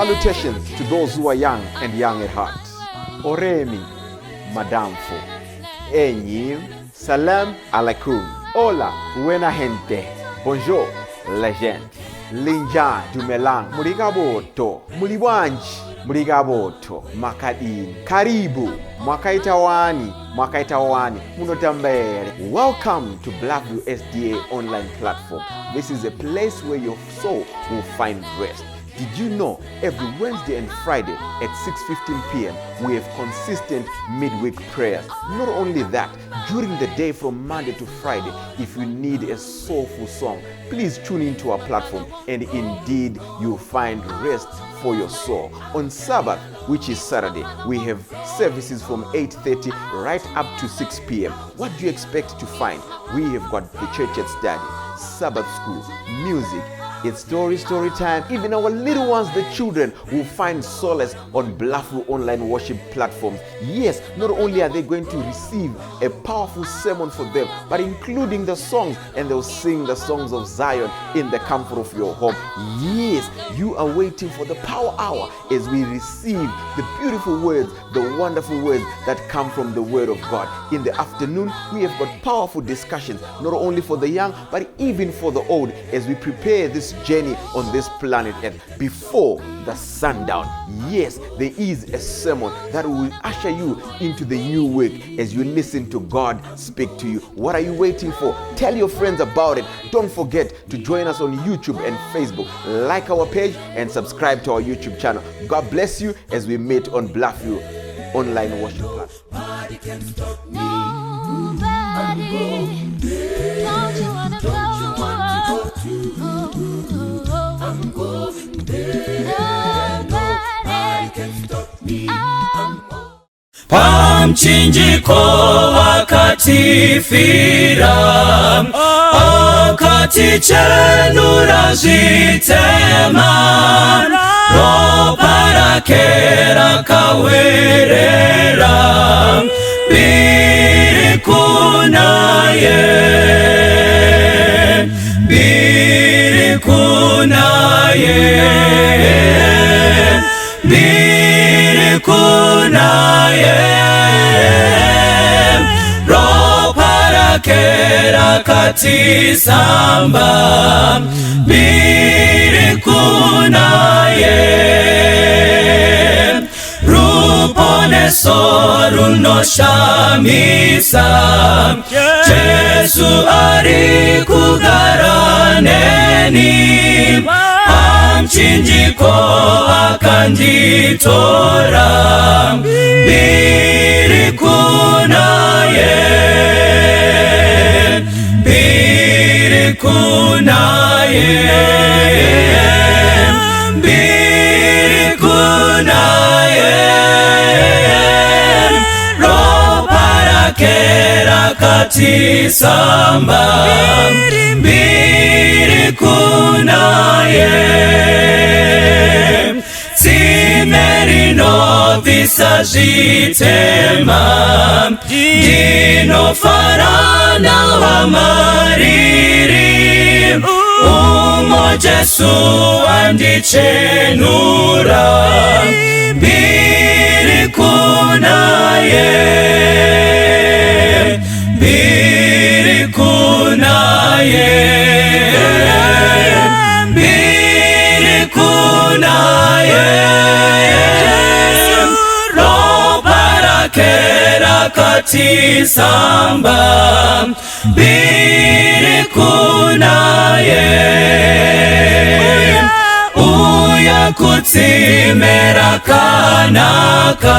Salutations to those who are young and young at heart. Oremi, Madamfo, Enyi, Salam alaikum. Hola, buena gente. Bonjour, legend. Linja, Dumelang, Murigaboto, Muliwanji, Murigaboto, Makadini, Karibu, Mwakaita wani, Mwakaita wani, Munotambere. Welcome to Blackview SDA online platform. This is a place where your soul will find rest. Did you know every Wednesday and Friday at 6:15 p.m. we have consistent midweek prayers? Not only that, during the day from Monday to Friday, if you need a soulful song, please tune into our platform and indeed you'll find rest for your soul. On Sabbath, which is Saturday, we have services from 8:30 right up to 6 p.m. What do you expect to find? We have got the church at study, Sabbath school, music, it's story, story time. Even our little ones, the children, will find solace on Bluffview online worship platforms. Yes, not only are they going to receive a powerful sermon for them, but including the songs, and they'll sing the songs of Zion in the comfort of your home. Yes, you are waiting for the power hour as we receive the beautiful words, the wonderful words that come from the Word of God. In the afternoon, we have got powerful discussions, not only for the young, but even for the old, as we prepare this journey on this planet Earth before the sundown. Yes, there is a sermon that will usher you into the new week as you listen to God speak to you. What are you waiting for? Tell your friends about it. Don't forget to join us on YouTube and Facebook. Like our page and subscribe to our YouTube channel. God bless you as we meet on Bluffview online worship platform. Nobody. Don't you wanna go? I'm going there. Nobody Can stop me. Pamchinjiko akatifira, akatichenura zvitema, ropa rake rakawerera, mbiri kunaye, mbiri kunaye, mbiri kunaye, ropa rake rakatisamba, mbiri kunaye, ruponeso runoshamisa, Jesu ari kugara neni, pamchinjiko akanditora, mbiri kunaye, mbiri kunaye, mbiri kunaye, ropa rake rakatisamba, mbiri kunaye, tsime rinobvisa zvitema, ndinofara nawamariri, umo Jesu andichenura, mbiri kunaye, mbiri kunaye, mbiri kunaye, ropa rake rakatisamba, mbiri kunaye, uya kutsime rakanaka,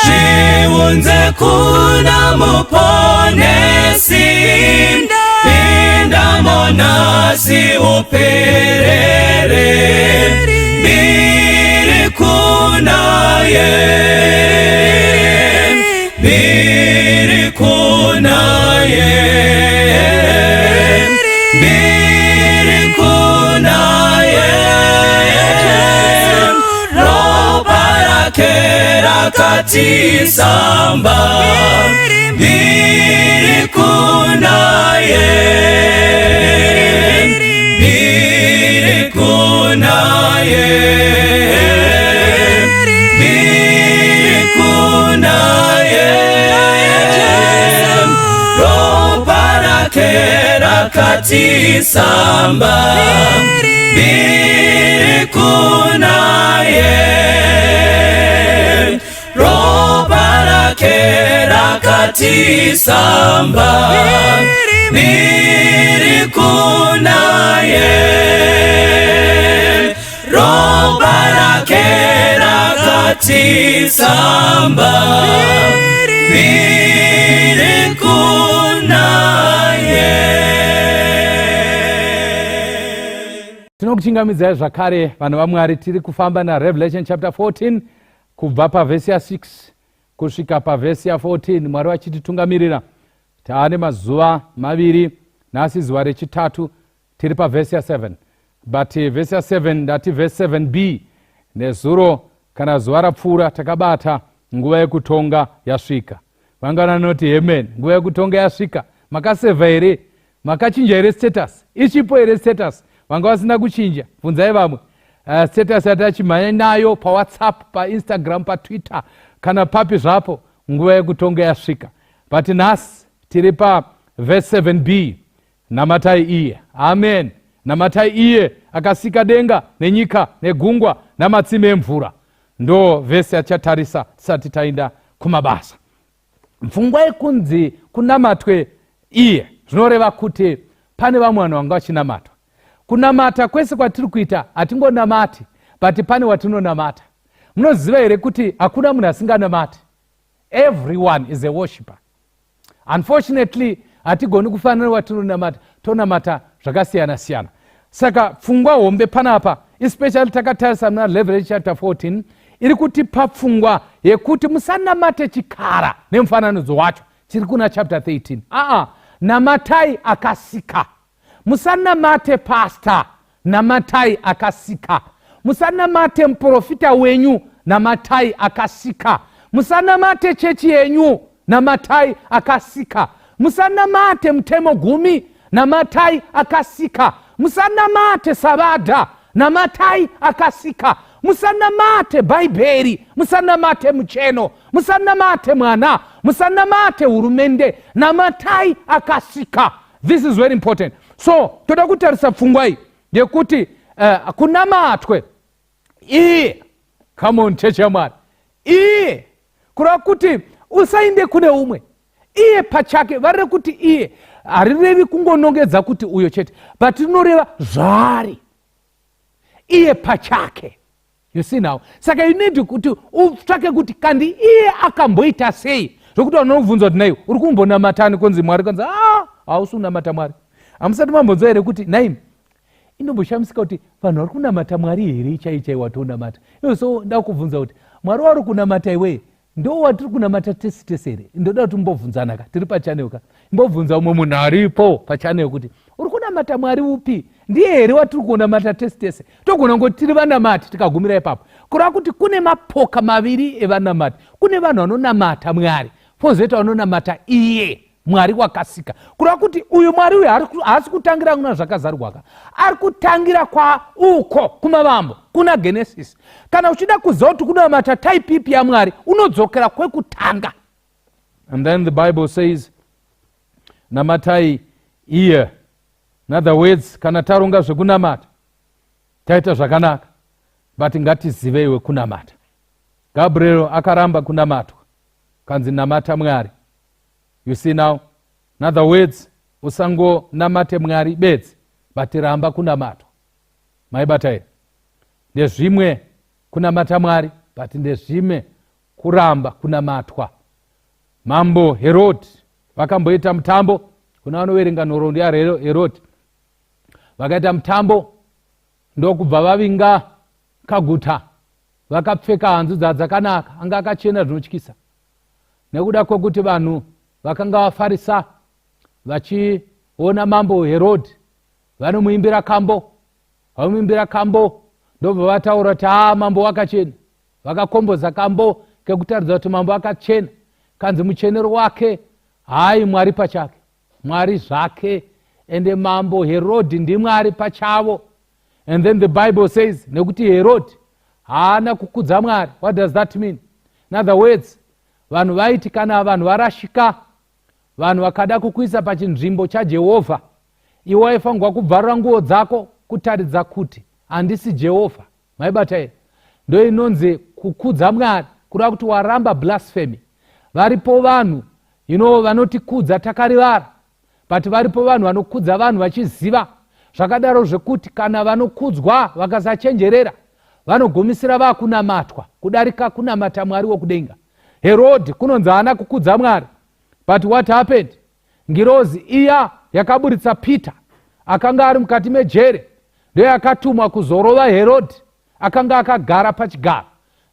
zviunze kuna Muponesi, pinda monasi uperere, mbiri kunaye, mbiri kunaye, mbiri kunaye, ropa rake rakatisamba, mbiri kunaye, mbiri kunaye. Rakati samba, mbiri kunaye. Ropa rake rakati samba, mbiri kunaye. Ropa rake rakati samba, mbiri kunaye. Tinokuchingamidzai zvakare, vanhu vaMwari. Tiri kufamba naRevelation chapter 14, kubva pavhesi ya6 kusvika pavhesi ya14, Mwari vachititungamirira. Taane mazuva 2, nhasi zuva rechitatu. Tiri pavhesi ya7, but vhesi ya7, ndati vhesi 7b. Nezuro kana zuva rapfuura takabata nguva yekutonga yasvika. Vangana noti amen? Nguva yekutonga yasvika. Makasevha here? Makachinja here status? Ichipo here status? Vanga vasina kuchinja, bvunzai vamwe. Status yatachimhanya nayo paWhatsApp, paInstagram, paTwitter kana papi zvapo, nguva yekutonga yasvika. But nhasi tiri pavhesi 7b, namatai iye. Amen. Namatai iye akasika denga nenyika negungwa namatsime emvura. Ndo vhesi yachatarisa tisati taenda kumabasa. Pfungwa yekunzi kunamatwe iye zvinoreva kuti pane vamwe vanhu vanga vachinamatwa. Kunamata kwese kwatiri kuita, hatingonamati, but pane watinonamata. Munoziva here kuti hakuna munhu asinganamati? Everyone is a worshipper. Unfortunately, hatigoni kufanana watinonamata, tonamata zvakasiyana siyana. Saka pfungwa hombe panapa, especially takatarisa muna Revelation chapter 14, iri kutipa pfungwa yekuti musanamate chikara nemufananidzo wacho chiri kuna chapter 13. Aa, namatai akasika. Musanamate pasta, namatai akasika. Musanamate muprofita wenyu, namatai akasika. Musanamate chechi yenyu, namatai akasika. Musanamate mutemo gumi, namatai akasika. Musanamate Savadha, namatai akasika. Musanamate Bhaibheri, musanamate mucheno, musanamate mwana, musanamate hurumende, namatai akasika. This is very important. So toda kutarisa pfungwa iyi yekuti kunamatwe iye. Come on, chechi yaMwari. Iye, kureva kuti usainde kune umwe, iye pachake. Varire kuti iye harirevi kungonongedza kuti uyo chete, but rinoreva zvaari iye pachake. You see now? Saka you need kuti utsvake kuti kandi iye akamboita sei, zvokuti vanobvunza kuti, "Nai, uri kumbonamatani?" Kunzi Mwari. Kanzi, "A, hausi kunamata Mwari." Hamusati mambonzwa here kuti, "Naimi, inomboshamisika kuti vanhu vari kunamata Mwari here chai chai watonamata iwe?" So nda kubvunza kuti Mwari wari kunamata iwe ndo watiri kunamata tese tese here? Ndoda kuti mumbobvunzana ka, tiri pachannel ka. Imbobvunza umwe munhu aripo pachannel kuti uri kunamata Mwari upi? Ndiye here watiri kunamata tese tese? Togona kungoti tiri vanamati, tikagumira ipapo. Kureva kuti kune mapoka maviri evanamati. Kune vanhu vanonamata Mwari, pozoita vanonamata iye Mwari wakasika. Kureva kuti uyu Mwari uyu haasi kutangira kuna Zvakazarurwaka, ari kutangira kwauko kumavambo, kuna Genesis. Kana uchida kuziva kuti kunamata type ipi yaMwari, unodzokera kwekutanga. And then the Bible says, namatai iye. In other words, kana taronga zvekunamata, taita zvakanaka, but ngatizivei wekunamata. Gabriel akaramba kunamatwa, kanzi namata Mwari. You see now? In other words, usangonamate Mwari bedzi, but ramba kunamatwa. Maibata here? Ndezvimwe kunamata Mwari, but ndezvimwe kuramba kunamatwa. Mambo Herod vakamboita mutambo. Kuna vanoverenga nhoroondo yaHerod, vakaita mutambo, ndokubva vavinga kaguta vakapfeka hanzu dzadzakanaka, anga akachena zvinotyisa, nekuda kwekuti vanhu vakanga vafarisa vachiona mambo Herod. Vanomuimbira kambo, vamuimbira kambo, ndobva vataura kuti, "Haa, mambo wakachena." Vakakomboza kambo kekutaridza kuti mambo akachena. Kanzi muchenero wake hai Mwari pachake, Mwari zvake. Ende mambo Herodhi ndiMwari pachavo. And then the Bible says, nekuti Herod haana kukudza Mwari. What does that mean? In other words, vanhu vaiti kana vanhu varashika, vanhu vakada kukuisa pachinzvimbo chaJehovha. Iwe waifanirwa kubvarura nguo dzako kutaridza kuti handisi Jehovha. Maibata here? Ndo inonzi kukudza Mwari, kureva kuti waramba blasphemy. Varipo vanhu vanotikudza takarivara, but varipo vanhu vanokudza vanhu vachiziva zvakadaro, zvekuti kana vanokudzwa vakasachenjerera, vanogumisira vakunamatwa kudarika kunamata Mwari wokudenga. Herodhi kunonzi haana kukudza Mwari, but what happened? Ngirozi iya yakaburitsa Peter akanga ari mukati mejere ndo yakatumwa kuzorova Herodhi akanga akagara pachigaro.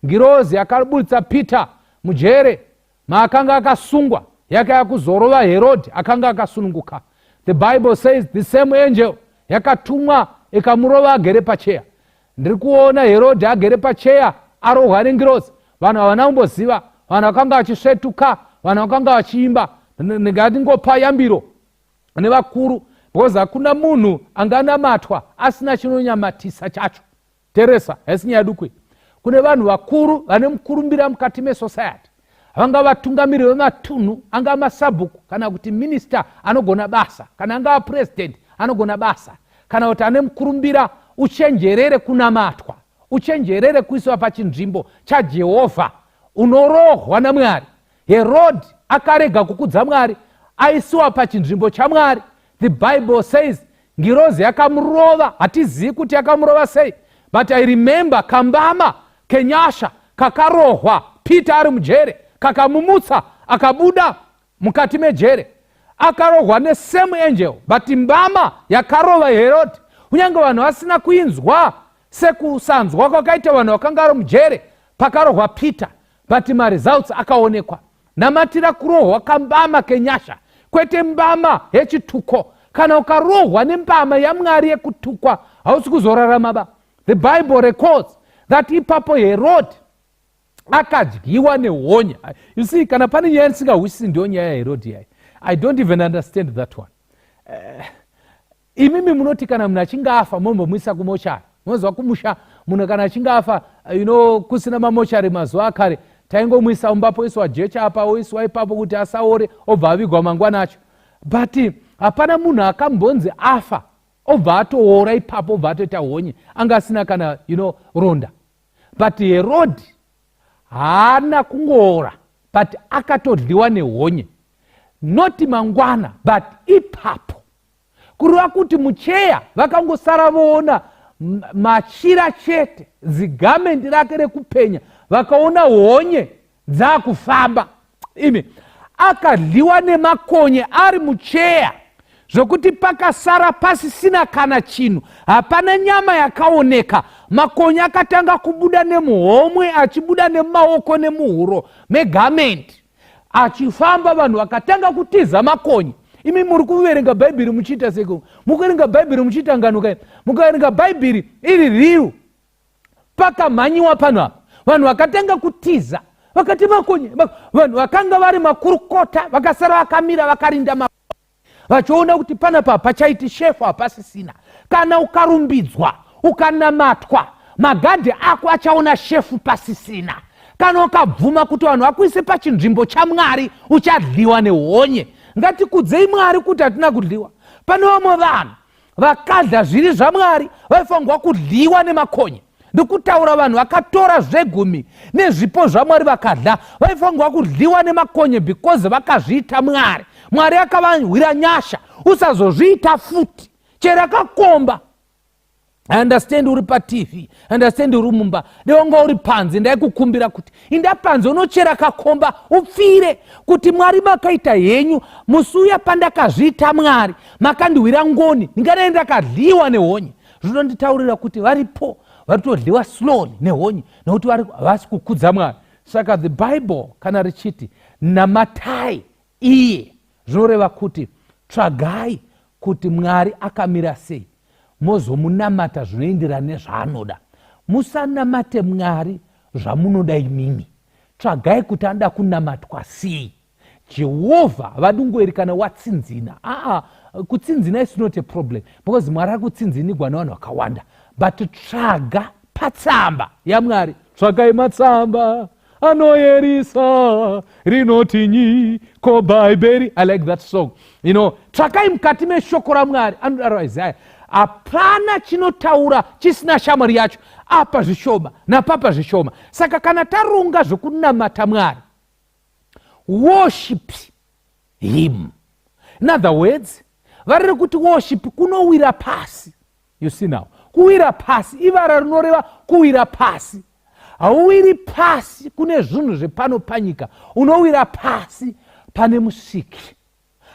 Ngirozi yakaburitsa Peter mujere maakanga akasungwa yakaya kuzorova Herodhi akanga akasununguka. The Bible says the same angel yakatumwa ikamurova agere pacheya. Ndiri kuona Herodhi agere pacheya arohwa nengirozi. Vanhu havana kumboziva, vanhu vakanga vachisvetuka, vanhu vakanga vachiimba. Ndingatingopa yambiro nevakuru, because hakuna munhu anganamatwa asina chinonyamatisa chacho. Teresa, haisi nyaya duku iyi. Kune vanhu vakuru vane mukurumbira mukati mesociety, vanga vatungamiri vematunhu, angava masabhuku, kana kuti minista anogona basa, kana angava purezidendi anogona basa, kana kuti ane mukurumbira. Uchenjerere kunamatwa, uchenjerere kuiswa pachinzvimbo chaJehovha, unorohwa naMwari. Herodhi akarega kukudza Mwari, aisiwa pachinzvimbo chaMwari. The Bible says ngirozi yakamurova. Hatizivi kuti yakamurova sei, but I remember kambama kenyasha kakarohwa Peter ari mujere, kakamumutsa akabuda mukati mejere. Akarohwa nesame angel, but mbama yakarova Herodhi, kunyange vanhu vasina kuinzwa sekusanzwa kwakaita vanhu vakanga vari mujere pakarohwa Peter, but maresults akaonekwa. Namatira kurohwa kambama kenyasha, kwete mbama yechituko. Kana ukarohwa nembama yaMwari yekutukwa, hausi kuzorarama ba. The Bible records that ipapo Herod akadyiwa nehonye. You see, kana pane nyaya ndisingahwisisi, ndiyo nyaya yaHerodhi yai. I don't even understand that one. Imimi munoti kana munhu achinge afa mombomuisa kumochari. Munoziva kumusha munhu kana achinge afa, kusina mamochari mazuva akare, taingomuisa mumba, poiswa jecha apa, oiswa ipapo kuti asaore, obva avigwa mangwana acho. But hapana munhu akambonzi afa obva atoora ipapo, obva atoita honye, anga asina kana ronda. But Herodhi haana kungoora, but akatodyiwa nehonye, not mangwana but ipapo, kureva kuti mucheya vakangosara voona machira chete, zigamendi rake rekupenya, vakaona honye dzaakufamba. Imi, akadyiwa nemakonye ari mucheya, zvokuti pakasara pasisina kana chinhu, hapana nyama yakaoneka. Makonye akatanga kubuda nemuhomwe, achibuda nemumaoko nemuhuro megamendi, achifamba. Vanhu vakatanga kutiza makonye. Imi muri kuverenga Bhaibheri muchiita seko mukuverenga Bhaibheri muchiita ngano kai. Mukaverenga Bhaibheri iri riu, pakamhanyiwa pano apa, vanhu vakatanga kutiza, vakati makonye. Vanhu vakanga vari makurukota vakasara vakamira vakarinda vachiona kuti panapa pachaiti shefu hapasisina. Kana ukarumbidzwa, ukanamatwa, magadhi ako achaona shefu pasisina. Kana ukabvuma kuti vanhu vakuise pachinzvimbo chaMwari, uchadliwa nehonye. Ngatikudzei Mwari kuti hatina kudliwa. Pane vamwe vanhu vakadya zviri zvaMwari, vaifanirwa kudliwa nemakonye. Ndikutaura vanhu vakatora zvegumi nezvipo zvaMwari vakadya, vaifanirwa kudliwa nemakonye because vakazviita Mwari. Mwari akavahwira nyasha. Usazozviita futi, chero akakomba. I understand uri paTV, understand uri mumba. Dewanga uri panze, ndaikukumbira kuti inda panze unochera kakomba upfire kuti Mwari makaita henyu. Musi uya pandakazviita Mwari, makandiwira ngoni, ndingadai ndakadliwa nehonye. Zvinonditaurira kuti varipo vari kutodliwa slowly nehonye nekuti havasi kukudza Mwari. Saka the Bible kana richiti namatai iye, zvinoreva kuti tsvagai kuti Mwari akamira sei, mozomunamata zvinoenderana nezvaanoda. Musanamate Mwari zvamunoda imimi. Tsvagai kuti anoda kunamatwa sei Jehovha. Havadungoeri kana watsinzina. Aa, kutsinzina is not a problem, because Mwari ari kutsinzinigwa nevanhu vakawanda. But tsvaga patsamba yaMwari, tsvagai matsamba. Anoyerisa rinotinyi ko Bhaibheri. I like that song. You know, tsvakai mukati meshoko raMwari, anodaro Isaya. Hapana chinotaura chisina shamwari yacho. Apa zvishoma napapa zvishoma. Saka kana taronga zvokunamata Mwari, worship him. In other words, vari rekuti worship kunowira pasi. You see now, kuwira pasi ivara rinoreva kuwira pasi. Hauwiri pasi kune zvinhu zvepano panyika, unowira pasi pane Musiki.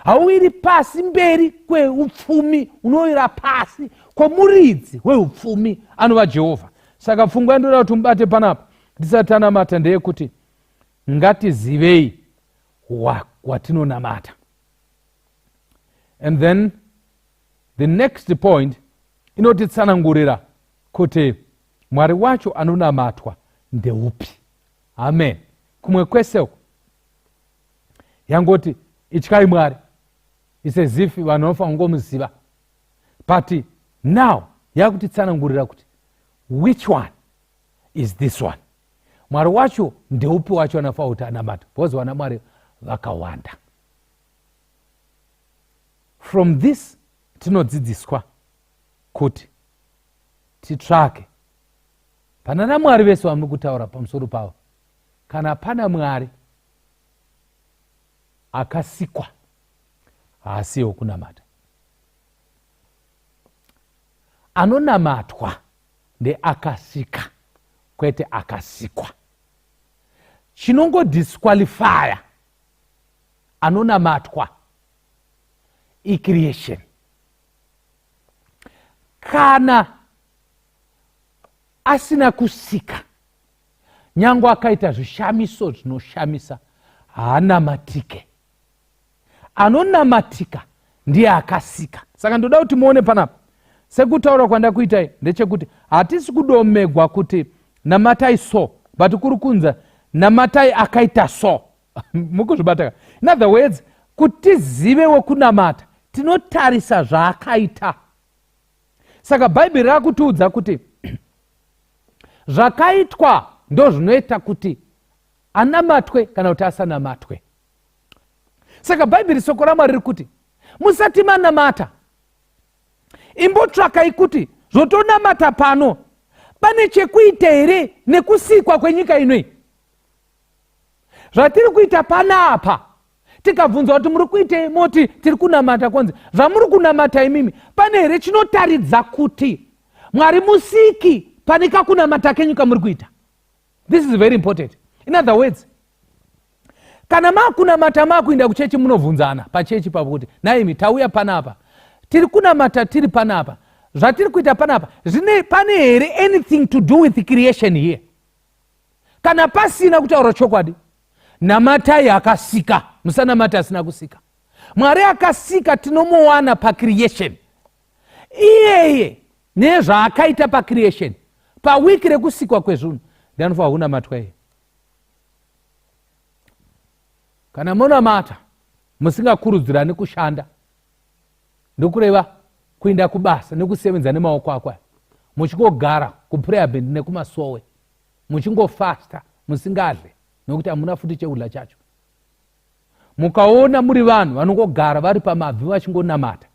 Hauwiri pasi mberi kweupfumi, unowira pasi kwomuridzi weupfumi anova Jehovha. Saka pfungwa yandoda kuti mubate panapa tisati tanamata ndeyekuti ngatizivei watinonamata. And then the next point inotitsanangurira kuti Mwari wacho anonamatwa ndeupi. Amen. Kumwe kwese uko yangoti ityai Mwari, it's as if vanhu vanofanira kungomuziva, but now yakutitsanangurira kuti which one is this one. Mwari wacho ndeupi wacho anofanira kuti anamata, because vana Mwari vakawanda. From this tinodzidziswa kuti titsvake pana naMwari vese vamuri kutaura pamusoro pavo. Kana pana Mwari akasikwa, haasiwo kunamata. Anonamatwa ndeakasika, kwete akasikwa. Chinongodisqualifya anonamatwa icreation. Kana asina kusika, nyange akaita zvishamiso zvinoshamisa, haanamatike. Anonamatika ndiye akasika. Saka ndoda kuti muone panapa, sekutaura kwandakuitai ndechekuti hatisi kudomegwa kuti namatai so, but kuri kunza namatai akaita so. Mukuzvibata? In other words, kuti tizive wekunamata tinotarisa zvaakaita. Saka Bhaibheri rakutiudza kuti zvakaitwa ndo zvinoita kuti anamatwe kana kuti asanamatwe. Saka Bhaibheri, soko raMwari riri kuti musati manamata, imbotsvakai kuti zvotonamata pano pane chekuita here nekusikwa kwenyika inoi. Zvatiri kuita panapa, tikabvunzwa kuti muri kuitei, moti tiri kunamata, konzi zvamuri kunamata imimi pane here chinotaridza kuti Mwari musiki pane kakunamata kenyu kamuri kuita? This is very important. In other words, kana makunamata, makuenda kuchechi, munobvunzana pachechi papo kuti naimi tauya panapa, tiri kunamata, tiri panapa, zvatiri kuita panapa zvine pane here anything to do with creation here? Kana pasina, kutaura chokwadi, namatai akasika, musanamata asina kusika. Mwari akasika tinomuwana pacreation iyeye, nezvaakaita pacreation, pawiki rekusikwa kwezvinhu, ndianofanira kunamatwa iye. Kana munamata musingakurudzirani kushanda, ndokureva kuenda kubasa nekusevenza nemaoko ako aya, muchingogara kuprayer band nekumasowe, muchingofasta, musingadle nokuti hamuna futi chekudla chacho, mukaona muri vanhu vanongogara vari pamabvi vachingonamata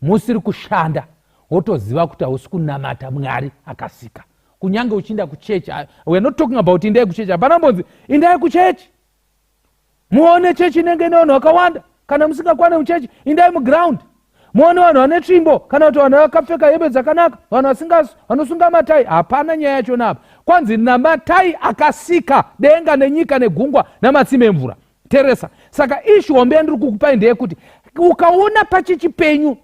musiri kushanda, wotoziva kuti hausi kunamata Mwari akasika, kunyange uchiinda kuchechi. We are not talking about indai kuchechi. Hapana mbonzi indai kuchechi muone chechi inenge ine vanhu vakawanda. Kana musingakwane muchechi, indai muground muone vanhu vane tsvimbo kana kuti vanhu vakapfeka hembe dzakanaka, vanhu vanosunga matai. Hapana nyaya yachona apa. Kwanzi namatai akasika denga nenyika negungwa namatsime emvura. Teresa. Saka issue hombe yandiri kukupai ndeyekuti ukaona pachechi penyu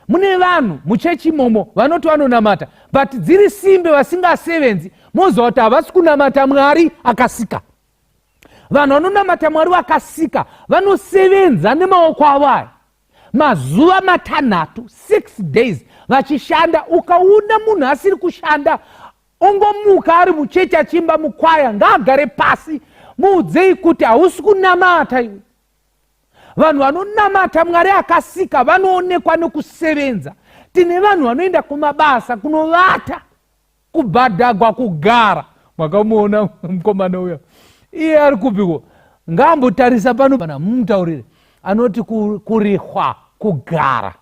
mune vanhu muchechi imomo vanoti vanonamata, but dziri simbe, vasingasevenzi, moziva kuti havasi kunamata Mwari akasika. Vanhu vanonamata Mwari vakasika vanosevenza nemaoko avo aya mazuva 6, 6 days vachishanda. Ukaona munhu asiri kushanda, ongomuka ari muchechi achiimba mukwaya, ngaagare pasi. Muudzei kuti hausi kunamata iwe. Vanhu vanonamata Mwari akasika vanoonekwa nekusevenza. Tine vanhu vanoenda kumabasa kunovata, kubhadhagwa, kugara. Makamuona mukomana uya? Iye ari kupiko? Ngaambotarisa pano pana mumutaurire. Anoti kurihwa, kugara,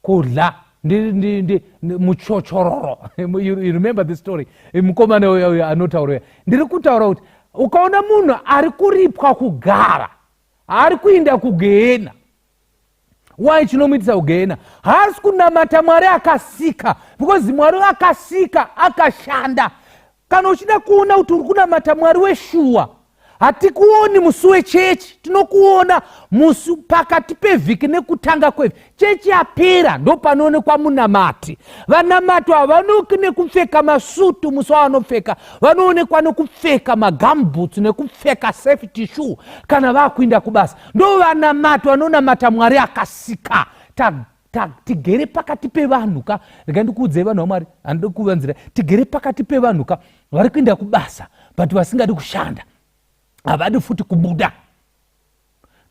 kudla ndi muchochororo. You remember the story? Mukomana uya uya anotaura uya. Ndiri kutaura kuti ukaona munhu ari kuripwa kugara, ari kuinda kugehena. Why chinomuitisa kugehena? Haasi kunamata Mwari akasika, because Mwari akasika akashanda. Kana uchida kuona kuti uri kunamata Mwari weshuwa, hatikuoni musi wechechi, tinokuona musi pakati pevhiki nekutanga kwevhiki. Chechi yapera, ndo panoonekwa munamati. Vanamati havanoki nekupfeka masutu musi wavanopfeka, vanoonekwa nekupfeka magumboots nekupfeka safety shoe kana vakuinda kubasa. Ndo vanamati vanonamata Mwari akasika. Tigere pakati pevanhu ka, rega ndikuudzei vanhu vaMwari, handidi kuvanzira. Tigere pakati pevanhu ka vari kuenda kubasa but vasingadi kushanda, havadi futi kubuda.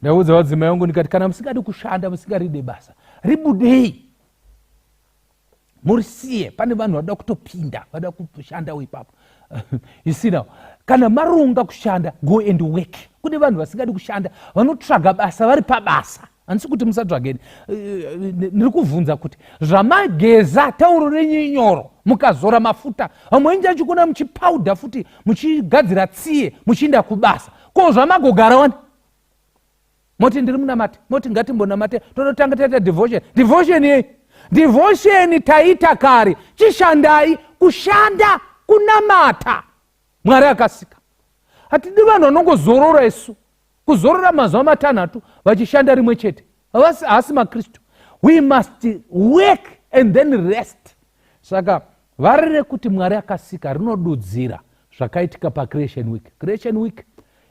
Ndaudza vadzimai vangu ndikati, kana musingadi kushanda, musingaride basa, ribudei murisiye. Pane vanhu vanoda kutopinda, vada kushandawo ipapo. You see now, kana maronga kushanda, go and work. Kune vanhu vasingadi kushanda, vanotsvaga basa vari pabasa. Handisi kuti musatsvageni. Ndiri kuvhunza kuti zvamageza tauro renyu inyoro, mukazora mafuta, vamwe venyu achikona muchipaudha futi, muchigadzira tsiye, muchiinda kubasa, ko zvamagogara wani moti ndiri munamati, moti ngatimbonamate, tototanga taita devotion. Devotion yei? Devotion taita kare. Chishandai. Kushanda kunamata Mwari akasika. Hatidi vanhu vanongozorora isu, kuzorora mazuva 6 vachishanda rimwe chete. Haasi maKristu. We must work and then rest. Saka vari rekuti Mwari akasika rinodudzira zvakaitika pacreation week. Creation week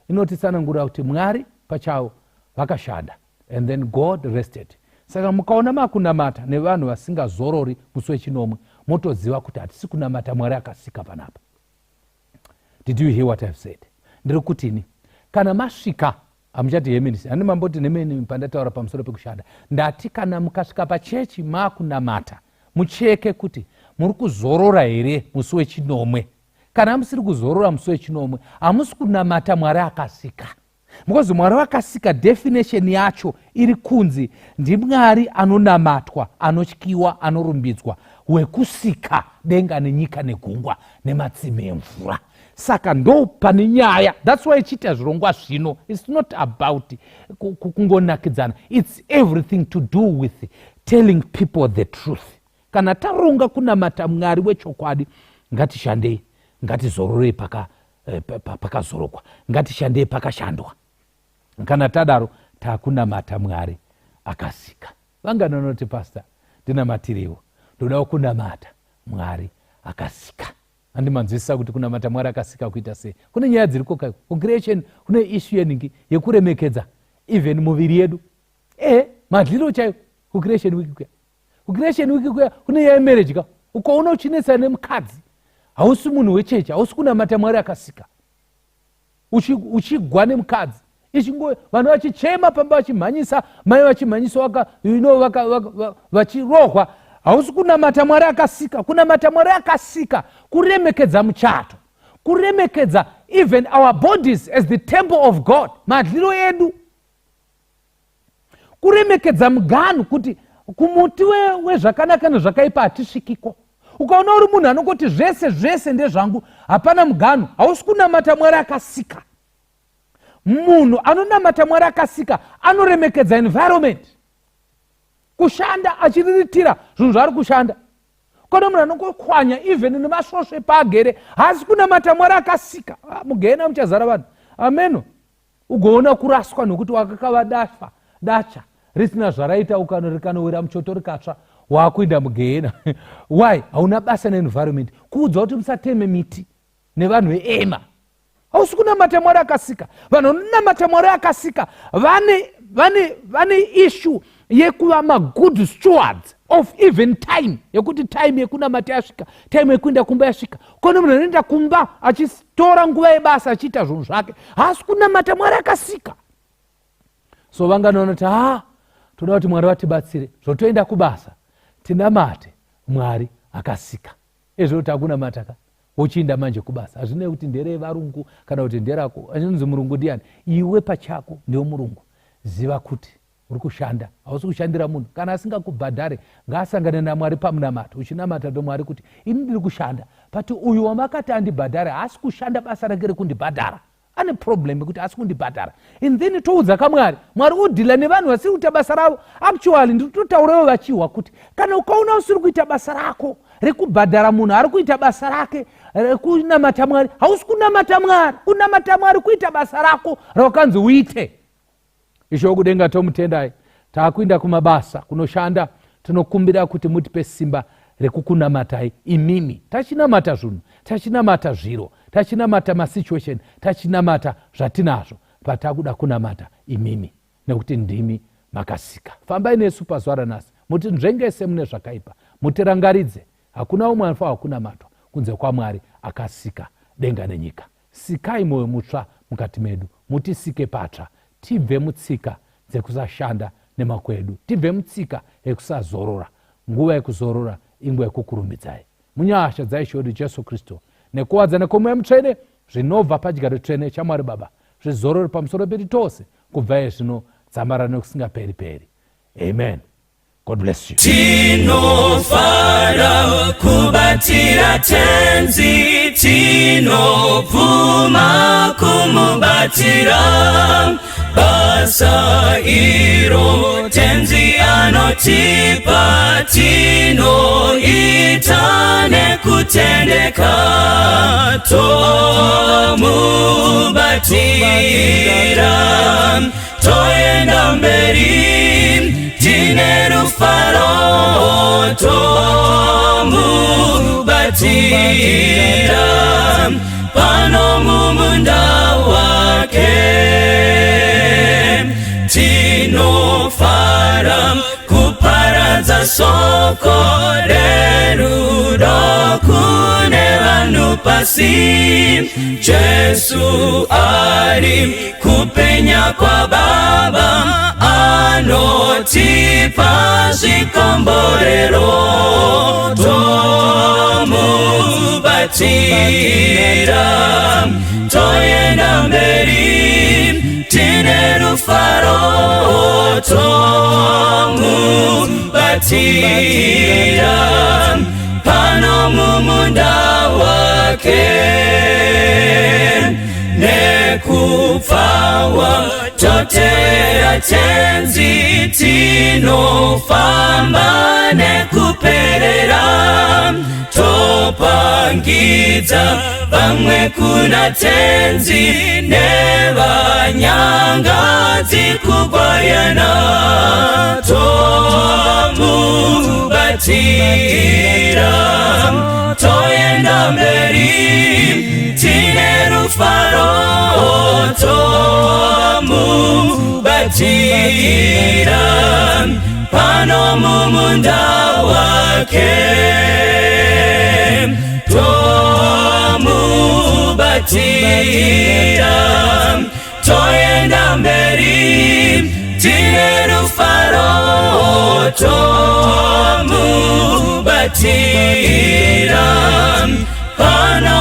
inotitsanangurira kuti Mwari pachavo vakashanda and then God rested. Saka mukaona makunamata nevanhu vasingazorori musi wechinomwe, motoziva kuti hatisi kunamata Mwari akasika panapa. Did you hear what I've said? Ndiri kutini? Kana masvika, hamuchati heminisi handi mamboti nemeni pandataura pamusoro pekushanda. Ndati kana mukasvika pachechi maakunamata, mucheke kuti muri kuzorora here musi wechinomwe. Kana musiri kuzorora musi wechinomwe, hamusi kunamata Mwari akasika, because Mwari vakasika, definition yacho iri kunzi ndiMwari anonamatwa, anotyiwa, anorumbidzwa, wekusika denga nenyika negungwa nematsime emvura. Saka ndo pane nyaya. That's why ichiita zvirongwa zvino. It's not about kungonakidzana. It's everything to do with telling people the truth. Kana taronga kunamata Mwari wechokwadi, ngatishandei, ngatizororei pakazorokwa, ngatishandei pakashandwa. Kana tadaro, takunamata Mwari akasika. Vangani vanoti, "Pastor, ndinamatirewo, ndodawo kunamata Mwari akasika"? Handimanzwisisa kuti kunamata Mwari akasika kuita sei. Kune nyaya dziriko kaiko kucreation, kune issue yeningi yekuremekedza even muviri yedu, madliro chaiwo kucreation week kuya. Kucreation week kuya kune nyaya yemarriage ka. Ukaona uchinetsa nemukadzi, hausi munhu wechechi, hausi kunamata Mwari akasika. Uchigwa nemukadzi, ichingo vanhu vachichema pamba, vachimhanyisa mai, vachimhanyisa waka vachirohwa, hausi kunamata Mwari akasika. Kunamata Mwari akasika kuremekedza muchato, kuremekedza even our bodies as the temple of God, madliro edu, kuremekedza muganhu, kuti kumuti wezvakanaka nezvakaipa hatisvikiko. Ukaona uri munhu anongoti zvese zvese ndezvangu, hapana muganhu, hausi kunamata Mwari akasika. Munhu anonamata Mwari akasika anoremekedza environment, kushanda achiriritira zvinhu zvaari kushanda. Kona munhu anongokwanya even nemasvosve paagere, haasi kunamata Mwari akasika. Ah, mugehena muchazara vanhu, ameno. Ugoona kuraswa nokuti wakakava dafa, dacha risina zvaraita, ukano rikanowira muchoto rikatsva, waakuenda mugehena. Why? Hauna basa neenvironment. Kuudza kuti musateme miti nevanhu veema, hausi kunamata Mwari akasika. Vanhu vanonamata Mwari akasika vane issue yekuva magood stewards of even time, yekuti time yekunamata yasvika, time yekuenda kumba yasvika. Kone munhu anoenda kumba achitora nguva yebasa achiita zvinhu zvake, haasi kunamata Mwari akasika. So vanganoona kuti ha, toda kuti Mwari vatibatsire, zvotoenda kubasa tinamate Mwari akasika. Ezvo takunamata ka. Wochiinda manje kubasa. Hazvinei kuti nderevarungu kana kuti nderako. Anonzi murungu ndiani? Iwe pachako ndiwe murungu. Ziva kuti uri kushanda, hausi kushandira munhu. Kana asingakubhadhare, ngaasangane naMwari pamunamato. Uchinamata tomwari kuti ini ndiri kushanda, but uyu wamakati andibhadhare haasi kushanda basa rake rekundibhadhara, ane problem yekuti asi kundibhadhara. And then toudza kamwari, Mwari odhila nevanhu vasiri kuita basa ravo. Actually nditotaurawo vachihwa kuti kana ukaona usiri kuita basa rako rekubhadhara munhu ari kuita basa rake rekunamata Mwari, hausi kunamata Mwari. Kunamata Mwari kuita basa rako rawakanzi uite. Ishe wokudenga, tomutendai. Taakuinda kumabasa kunoshanda, tinokumbira kuti mutipe simba rekukunamatai imimi. Tachinamata zvinhu, tachinamata zviro, tachinamata masituation, tachinamata zvatinazvo, patakuda kunamata imimi, nekuti ndimi makasika. Fambai nesu pazuva ranhasi, mutinzvengese mune zvakaipa, mutirangaridze hakuna umwe anofanira kunamatwa kunze kwaMwari akasika denga nenyika. Sikai mwoyo mutsva mukati medu, mutisike patsva, tibve mutsika dzekusashanda nemaoko edu, tibve mutsika yekusazorora. Nguva yekuzorora inguva yekukurumbidzai. Munyasha dzaIshe wedu Jesu Kristu nekuwadzana kwoMweya Mutsvene zvinobva padyaro tsvene chaMwari Baba zvizorore pamusoro pedu tose kubva ezvino dzamara nekusingaperi peri. Amen. God bless you. Tinofara kubatira Tenzi, tinobvuma kumubatira. Basa iro Tenzi anotipa, tinoita nekutendeka. Tomubatira, toenda mberi tine rufaro. Tomubatira pano mumunda wake. Tinofara kuparadza soko rerudo kune vanhu pasi. Jesu ari kupenya kwaBaba, anotipa zvikomborero. Tomubatira, toenda mberi tine rufaro. Tomubatira pano mumunda wake. Nekupfawa totera Tenzi, tinofamba nekuperera. Topangidza vamwe kuna Tenzi, nevanyangadzi kugwayana. Tomubatira, toenda mberi tine rufaro. Tomubatira pano mumunda wake. Tomubatira, toenda mberi tine rufaro. Tomubatira pano.